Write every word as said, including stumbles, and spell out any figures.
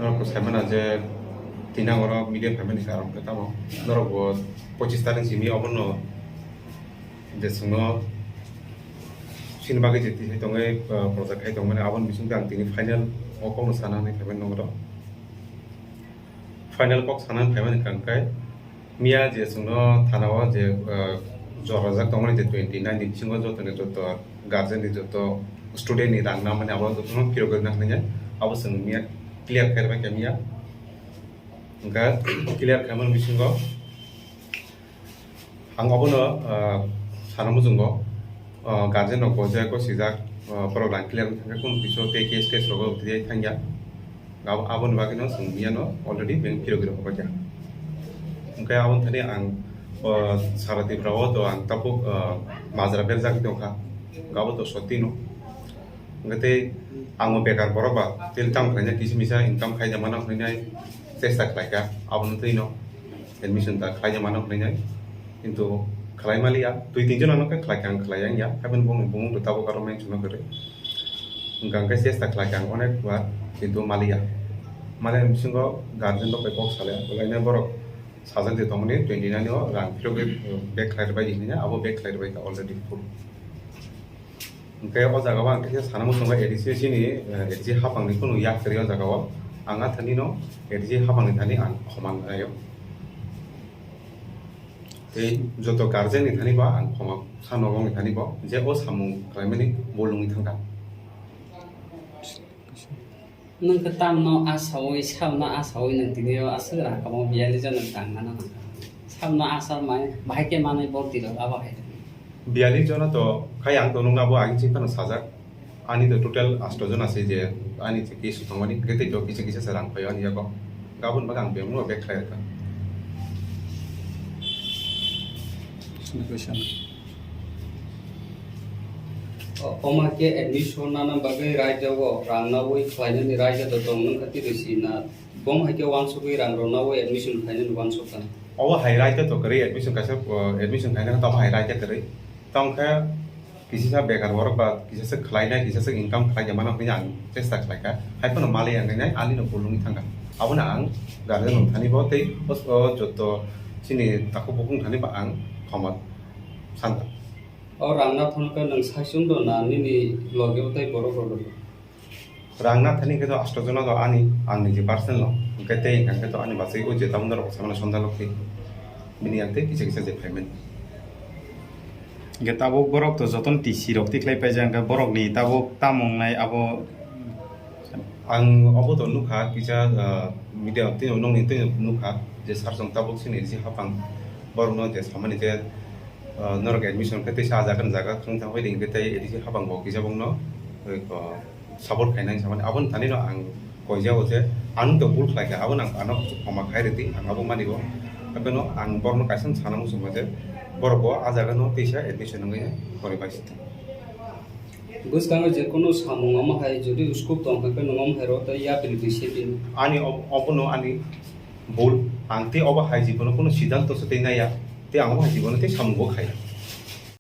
Norok saimana je tini ang oro media phaimani karon khe tamo norok bo pochis tarik simi obono je chwngno chini bagwi je tisai tongwi, ah, project khai tongmani aboni bisingtwi ang tini final o kokno sana hinwi phaimani nongro. Final kok sana hinwi phaimani kangkhe miya je chwngno thana o je, ah, jorajak tongmani je twenty nine ni bisingo jotoni joto guardian ni joto student ni rang namani abo jotono phirok rwna hinwi abo chwng miya clear khairokbai kha miya. Hwnkhe clear khaimani bisingo ang obono, ah, sana muchungo, ah, guardian rok bo je ko sijak, ah, borok rang clear wngkha khe kunu kisa tei case case rogo tei thangya. Abo, aboni bagwino chwng miyano already bank phirogwi rokha. Hwnkhe aboni thani ang, ah, sara Tripura o to ang tabuk, ah, majra berjak tongkha. Abo to sottino. Hwnkhe tei ang bo bekar borok ba, tei tamo khlaina kisa misa income khaina mano hwnwi nai chesta khlaikha, abono twi no admission ta khlaina mano hwnwi nai, kintu khlai maliya, twi tinjon ano khe khlaikha, ang khlai yang ya, haibani bumung bumung to tabuk aro mention no kwrwi. Hwnkha hwnkhe chesta khlaikha ang onek bar, kintu maliya, maliya bisingo guardian rok bai kok salai, belaina borok sajak de tongmani twenty nine o rang phirogwi, eh, back khlai rwbai di hwnwi, abo back khlai rwbai kha already full. Hwnkhe o jaga o ang kisa sana muchungo A D C chini, eh, A D C hapang ni kunu yak kwrwi o jaga o. Ang a thani no A D C hapang ni thani ang khoma laio. Tei joto guardian ni thani bo ang khoma sa nogo ni thani bo je o samung khlaimani bolong ni thangkha. Nwng khe tamno asaui, sabno asaui nwng tini o aswk rang kamo biyali jona tang nana nang. Sabno asa mai, bahai khe manwi bok tiro abo hai. Biyali jona to khai ang to nwng abo agin sing phano sajak. Ani to total asto jona se je ani je kisu tongmani hwnkhe tei to kisa kisa se rang phaio ani yago. Gabon bagwi ang bemno back khlai rwkha. Sini question. O-, oma khe admission nana bagwi raida o rang naui khlainani raida to tong nung kha twi rwsi na bom hai khe wansugwi rang rw naui admission khlainani wansuk kha. Obo hai raida to kwrwi admission kaisa, uh, admission khlaina khe tamo hai raida kwrwi. Tamo khe kisisa bekar borok ba kisasa khlainai, kisasa income khlai ya mano hwnwi ang chesta khlaikha. Hai phano mali ang nai ani no bolongwi thangkha. Abono ang guardian rok thani bo tei o, o joto chini takhuk bukhuk thani bo ang khoma sankha. O rang na phano khe nwng saichung do na nini loge o tei borok rok do? Rang na thani khe to asto jona do ani, ang niji personal no. Hwnkhe tei hwnkha khe to ani bachai o je tabuk norok samano sonda lokhi. Bini ang tei kisa kisa je phaimani. Hwnkhe tabuk borok to jotono T C rok tikhlai paijak, hwnkhe borokni tabuk tamo wngnai abo? Ang obo to nukha kisa, ah, media tei nokni tei nukha je sir chwng tabuk chini A D C hapang borokno je samani je, ah, norok admission khe teisa ah jaga ni jaga thang thang bai ringkhe tei A D C hapang bo kisa bokno, eh, ko, support khainai samani aboni thani no ang koijago je ang to bul khlaikha, aboni ang ano khoma khai rwdi, ang abo manibo. Haikhe no ang borokno kaisa sana muchungma je borok bo ah jaga no teisa admission wngwi khoroi bai sithang. Bwskango je kono samung omo hai jodi scope tong kha khe nwng omo hai ro tei yapri twi se bini. Ani ob-, obono ani bul, ang tei obo hai jibono kono siddhanto se tei naiya, tei ang obo hai jibono tei samung bo khaiya.